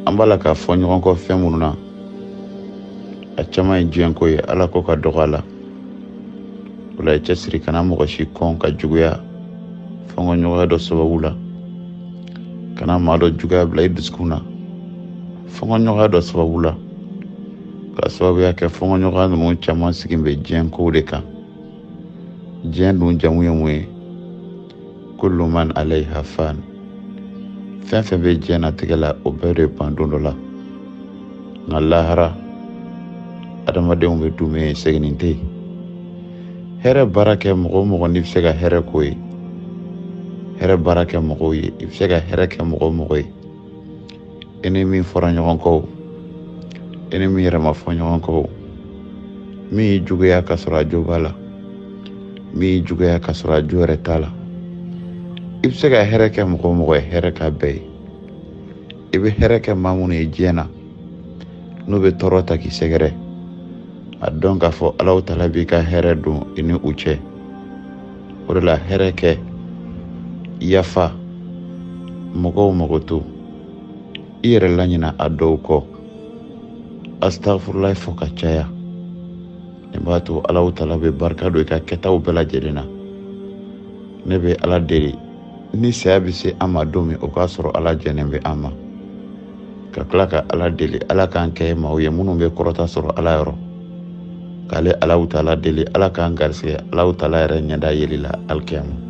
An b'a la k'a fɔ ɲɔgɔn kɔ fɛn minnu na, a caman ye diɲɛ ko ye, Ala ko ka dɔgɔ a la. O la, i cɛsiri, kana mɔgɔ si kɔn ka juguya fɔnkɔɲɔgɔnya dɔ sababu la. Kana maa dɔ juguya bila i dusukun na fɔnkɔɲɔgɔnya dɔ sababu la, ka sababuya kɛ fɔnkɔɲɔgɔnya ninnu caman sigi bɛ diɲɛ kow de kan. Diɲɛ dun jamu ye mun ye? Kullu man alayha fan. Fɛn fɛn bɛ diɲɛ natigɛ la, o bɛɛ de ban don dɔ la. Nka lahara, adamadenw bɛ dumɛ yen, seginni tɛ yen. Hɛrɛ baara kɛ mɔgɔ o mɔgɔ n'i bɛ se ka hɛrɛ k'o ye, hɛrɛ baara kɛ mɔgɔw ye. I bɛ se ka hɛrɛ kɛ mɔgɔ o mɔgɔ ye, i ni min fɔra ɲɔgɔn kɔ o, i ni min yɛrɛ ma fɔ ɲɔgɔn kɔ o, min y'i juguya ka sɔrɔ a jo b'a la, min y'i juguya ka sɔrɔ a jo yɛrɛ t'a la, i bɛ se ka hɛrɛ kɛ mɔgɔ o mɔgɔ ye, hɛrɛ k'a bɛɛ ye. I bɛ hɛrɛ kɛ maa minnu ye diɲɛ na, n'u bɛ tɔɔrɔ ta k'i sɛgɛrɛ, a dɔn k'a fɔ Alahu taala b'i ka hɛrɛ don i ni u cɛ. O de la, hɛrɛ kɛ, yafa mɔgɔw mago to i yɛrɛ laɲina a dɔw kɔ, astagfurulayi fɔ ka caya. Nin b'a to Alahu taala bɛ barika don i ka kɛtaw bɛɛ lajɛlen na. Ne bɛ Ala deli, ni saya bɛ se an ma don min, o k'a sɔrɔ Ala jɛnnen bɛ an ma. Ka tila ka Ala deli, Ala k'an kɛ maaw ye minnu bɛ kɔrɔta sɔrɔ Ala yɔrɔ. K'ale Alahu taala deli, Ala k'an garisɛgɛ Alahu taala yɛrɛ ɲɛda yeli la alikiyama.